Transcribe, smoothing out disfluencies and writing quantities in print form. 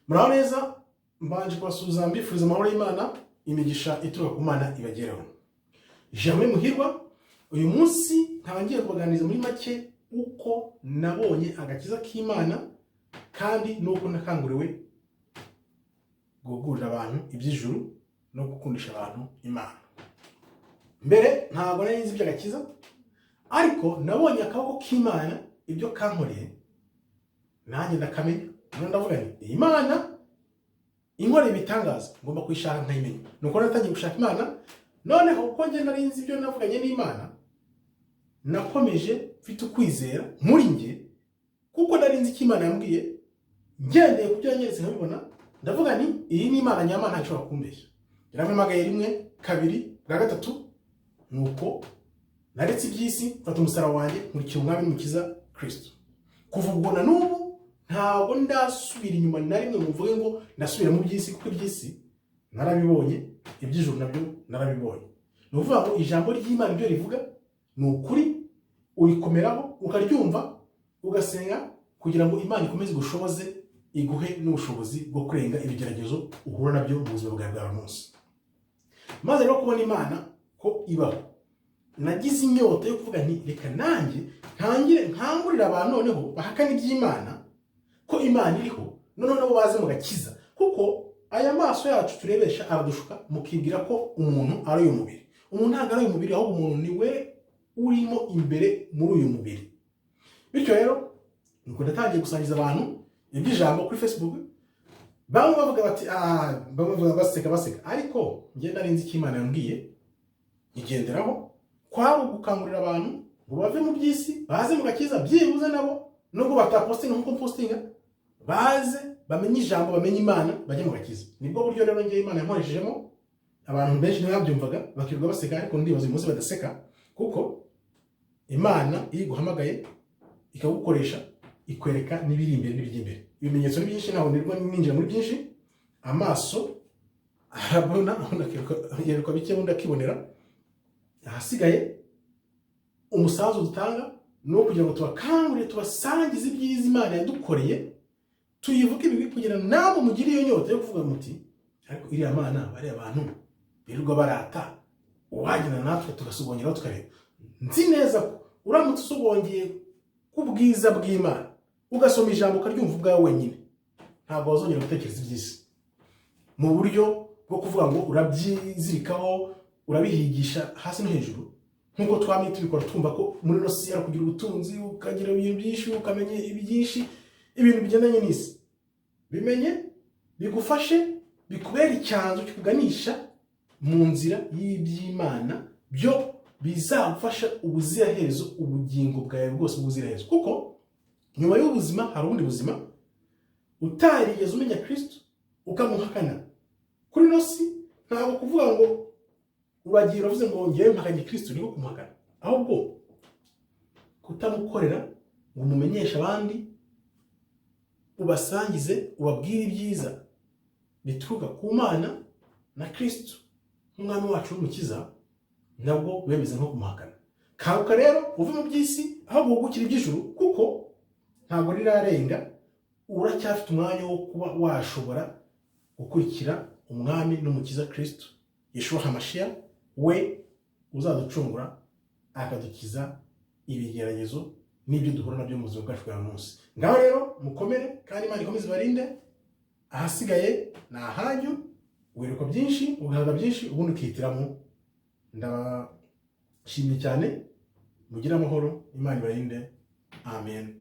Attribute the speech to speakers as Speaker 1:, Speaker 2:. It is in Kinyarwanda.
Speaker 1: Muraho neza, mbanje kubasuhuza mbifuriza amahoro y'Imana, imigisha ituruka ku Mana ibagereho. Germain Muhirwa, uyu munsi nkaba ngiye kubaganiriza muri make uko nabonye agakiza k'Imana kandi n'uko nakanguriwe guhugurira abantu iby'ijuru no gukundisha abantu Imana. Mbere ntabwo nari nzi iby'agakiza, ariko nabonye akaboko k'Imana ibyo kankoreye, nanjye ndakamenya. Noneho ndavuga nti: "Iyi Mana inkoreye ibitangaza, ngomba kuyishaka nkayimenya." Nuko natangiye gushaka Imana. Noneho uko njye nari nzi ibyo navuganye n'Imana, nakomeje mfite ukwizera muri njye, kuko nari nzi icyo Imana yambwiye, ngendeye ku byo yanyeretse nkabibona. Ndavuga nti: "Iyi ni Imana nyamana, ntabwo ishobora kumbeshya." Yarampamagaye rimwe, kabiri, bwa gatatu. Nuko naretse iby'isi, mfata umusaraba wanjye, nkurikira Umwami n'Umukiza Kristo. Kuva ubwo na n'ubu ntabwo ndasubira inyuma na rimwe ngo mvuge ngo ndasubira mu by'isi, kuko iby'isi narabibonye, iby'ijuru nabyo narabibonye. Ni ukuvuga ngo ijambo ry'Imana ibyo rivuga ni ukuri, urikomeraho, ukaryumva, ugasenga kugira ngo Imana ikomeze igushoboze, iguhe n'ubushobozi bwo kurenga ibigeragezo uhura nabyo mu buzima bwawe bwa buri munsi. Maze rero kubona Imana ko ibaho, nagize inyota yo kuvuga nti: "Reka nanjye ntangire nkangurire abantu noneho bahakana iby'Imana ko Imana iriho, noneho nabo baze mu gakiza." Kuko aya maso yacu turebesha aradushuka, mukibwira ko umuntu ari uyu mubiri. Umuntu ntabwo ari uyu mubiri, ahubwo umuntu ni we urimo imbere muri uyu mubiri. Bityo rero nuko ndatangiye gusangiza abantu iby'ijambo kuri Facebook. Bamwe bavuga bati: "Ah," bamwe bavuga baseka baseka, ariko njye nari nzi icyo Imana yambwiye, nkigenderaho. Kwari ugukangurira abantu ngo bave mu by'isi baze mu gakiza, byibuze nabo nubwo batapostinga nk'uko mpostinga, baze bamenye ijambo, bamenye Imana, bajye mu gakiza. Nibwo buryo rero ngewe Imana yankoreshejemo. Abantu benshi ntibabyumvaga, bakirirwa baseka, ariko ndibaza uyu munsi badaseka, kuko Imana iyo iguhamagaye ikagukoresha, ikwereka n'ibiri imbere n'ibijya imbere. Ibimenyetso ni byinshi, ntabwo nirirwa ninjira muri byinshi. Amaso arabona, ubundi yerekwa bike, ubundi akibonera. Ahasigaye umusanzu dutanga ni uwo kugira ngo tubakangurire, tubasangize ibyiza Imana yadukoreye, tuyivuge ibigwi, kugira ngo namwe mugire iyo nyota yo kuvuga muti: "Ariko iriya Mana bariya bantu birirwa barata, uwagenda natwe tugasogongeraho tukareba." Nzi neza ko uramutse usogongeye ku bwiza bw'Imana, ugasoma ijambo, ukaryumva ubwawe wenyine, ntabwo wazongera gutekereza iby'isi mu buryo bwo kuvuga ngo urabyizirikaho, urabihigisha hasi no hejuru, nk'uko twamye tubikora, twumva ko muri ino si ari kugira ubutunzi, ukagira ibintu byinshi, ukamenya byinshi, ibintu bigendanye n'isi. Bimenye, bigufashe, bikubere icyanzu kikuganisha mu nzira y'iby'Imana, byo bizagufasha ubuziraherezo, ubugingo bwawe bwose ubuziraherezo. Kuko nyuma y'ubuzima hari ubundi buzima. Utarigeze umenya Kristo ukamuhakana kuri ino si, ntabwo kuvuga ngo uragiye uravuze ngo ngewe mpakanye Kristo niko kumuhakana, ahubwo kutamukorera ngo umumenyeshe abandi, ubasangize, ubabwire ibyiza bituruka ku Mana na Kristo nk'Umwami wacu n'Umukiza, nabwo bemeze nko kumuhakana. Kanguka rero uve mu by'isi, ahubwo wugukire iby'ijuru, kuko ntabwo rirarenga. Uracyafite umwanya wo kuba washobora gukurikira Umwami n'Umukiza Kristo Yeshua Hamashiya, we uzaducungura akadukiza ibigeragezo n'ibyo duhura nabyo mu buzima bwacu bwa buri munsi. Ngaho rero mukomere, kandi Imana ikomeze ibarinde. Ahasigaye ni ahanyu, werekwa byinshi, ugahabwa byinshi, ubundi ukihitiramo. Ndabashimiye cyane, mugire amahoro, Imana ibarinde. Amen.